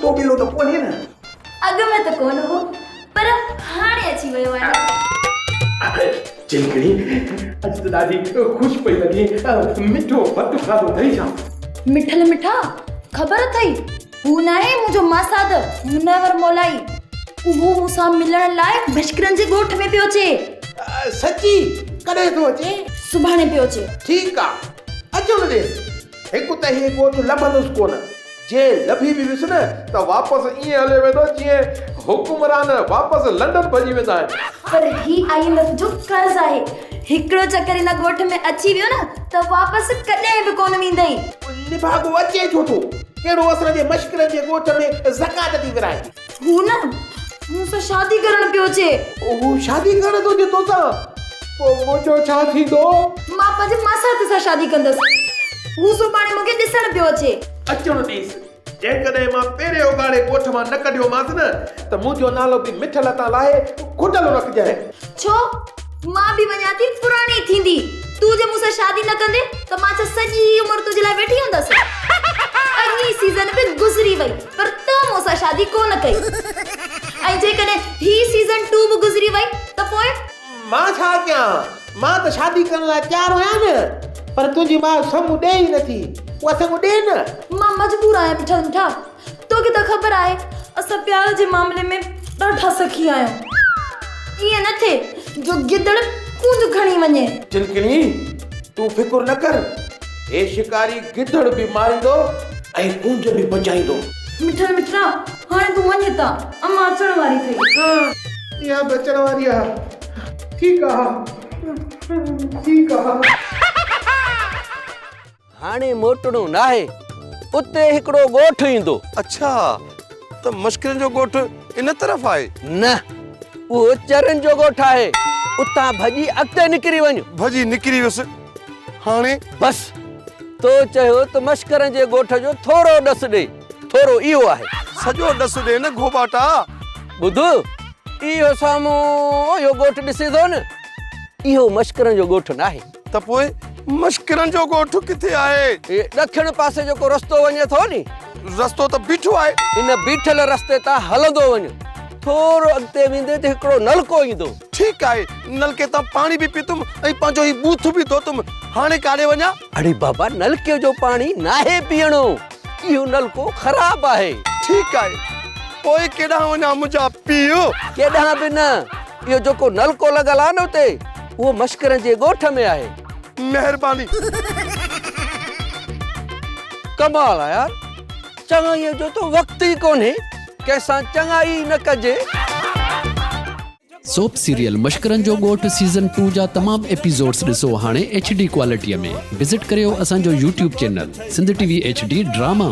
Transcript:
ڪتو ٻلو ته ڪونهي نه؟ اڳ ۾ ته ڪونه هو، پر هاڻي اچي ويو آهي. چلڪڻي، اڄ ته ڏاڍي خوش پئي لڳين. مٺو ڀت کاڌو اٿئي ڇا؟ مٺل مٺا، خبر اٿئي، هو ناهي منهنجو ماسات منور مولائي. اهو مون سان ملڻ لاء مشڪرن جي ڳوٺ ۾ پيو اچي. سچي؟ ڪڏهن ٿو اچي؟ سڀاڻي پيو اچي. ٺيڪ آ، اچڻ ڏيس. هڪ ته هي ڳوٺ لڀندس ڪونه. جي لڀي به ويس نه ته واپس ائين هليو ويندو جيئن حڪمران واپس لنڊن ڀڄي ويندا آهن. پر هي I M F جو قرض آهي. هڪڙو چڪر هن ڳوٺ ۾ اچي ويو نه ته واپس ڪڏهن به ڪونه ويندئي. نڀاڳو اچي ڇو ٿو؟ ڪهڙو اسان جي مشڪرن جي ڳوٺ ۾ زڪوات ٿي ورهائي. هو نه مون سان شادي ڪرڻ پيو اچي. هو شادي ڪرڻ ٿو اچي توسان؟ پوء منهنجو ڇا ٿيندو؟ مان پنهنجي ماسات سان شادي ڪندس. هو سڀاڻي مون کي ڏسڻ پيو اچي. اچڻ ڏيس. جيڪڏهن مان پيري اگهاڙي ڳوٺ مان نه ڪڍيومانس نه ته منهنجو نالو به مٺل تان لاهي کٽل رکجانء. ڇو؟ مان به وڃان ٿي پراڻي ٿيندي. تون جي مون سان شادي نه ڪندين ته مان ڇا سڄي عمر تنهنجي لاء ويٺي هوندس؟ اڳين سيزن به گذري وئي پر تو مون سان شادي ڪو نه ڪئي ۽ جيڪڏهن هي سيزن ٽو به گذري وئي ته پوء؟ مان ڇا ڪيان؟ مان ته شادي ڪرڻ لاء تيار هيان نه پر تنهنجي ماء سڱ ڏئي ئي نٿي. اها سڱ ڏي نه. مان مجبور آهيان مٺل مٺا. توکي ته خبر آهي اسان پيار جي معاملي ۾ ڏاڍا سخي آهيون. ائين نه ٿئي جو گدڙ ڪونج کڻي وڃي. چلڪڻي، تون فڪر نه ڪر، هي شڪاري گدڙ به ماريندو ۽ ڪونج به بچائيندو. مٺل مٺڙا، هاڻي تون وڃ هتان، امان اچڻ واري اٿئي. ها، اها به اچڻ واري آ. ٺيڪ آ، ٺيڪ آ. هاڻي موٽڻو ناهي. اتي هڪڙو ڳوٺ ايندو. اڇا، ته مشڪرين جو ڳوٺ ان طرف آهي؟ نه، اهو چرين جو ڳوٺ آهي. اتان ڀڄي اڳتي نڪري وڃ. ڀڄي نڪري ويس. هاڻي؟ بس، تو چيو ته مشڪرن جي ڳوٺ جو ٿورو ڏس ڏي. ٿورو اهو آهي. سڄو ڏس ڏي نه گهوٻاٽا. ٻڌ، اهو سامهون اهو ڳوٺ ڏسين ٿو نه، اهو مشڪرن جو ڳوٺ ناهي. ته پوء مشڪرن جو ڳوٺ ڪٿي آهي؟ هي ڏکڻ پاسي جيڪو رستو وڃي ٿو ني. رستو ته بيٺو آهي. ان بيٺل رستي تان هلندو وڃ. ٿورو اڳتي ويندين ته هڪڙو نلڪو ايندو. ٺيڪ آهي، نلڪي تان پاڻي به پيتم ۽ پنهنجو هي ٻوٿ به ڌوتم. هاڻي ڪاڏي وڃان؟ اڙي بابا نلڪي جو پاڻي ناهي پيئڻو. اهو نلڪو خراب آهي. ٺيڪ آهي، پوء ڪيڏانهن وڃان منهنجا پيء؟ ڪيڏانهن به نه. اهو جيڪو نلڪو لڳل آهي نه اتي، اهو مشڪرن جي ڳوٺ ۾ آهي. مهرباني. ڪمال آ يار، چڱائيء جو ته وقت ئي ڪونهي، ڪنهن سان چڱائي ئي نه ڪجي. سوپ سيريل مشڪرن جو ڳوٺ سيزن ٽو جا تمام ايپيسوڊس ڏسو هاڻي ايڇ ڊي ڪوالٽي ۾ وزٽ ڪريو اسان جو YouTube channel Sindh T V H D drama.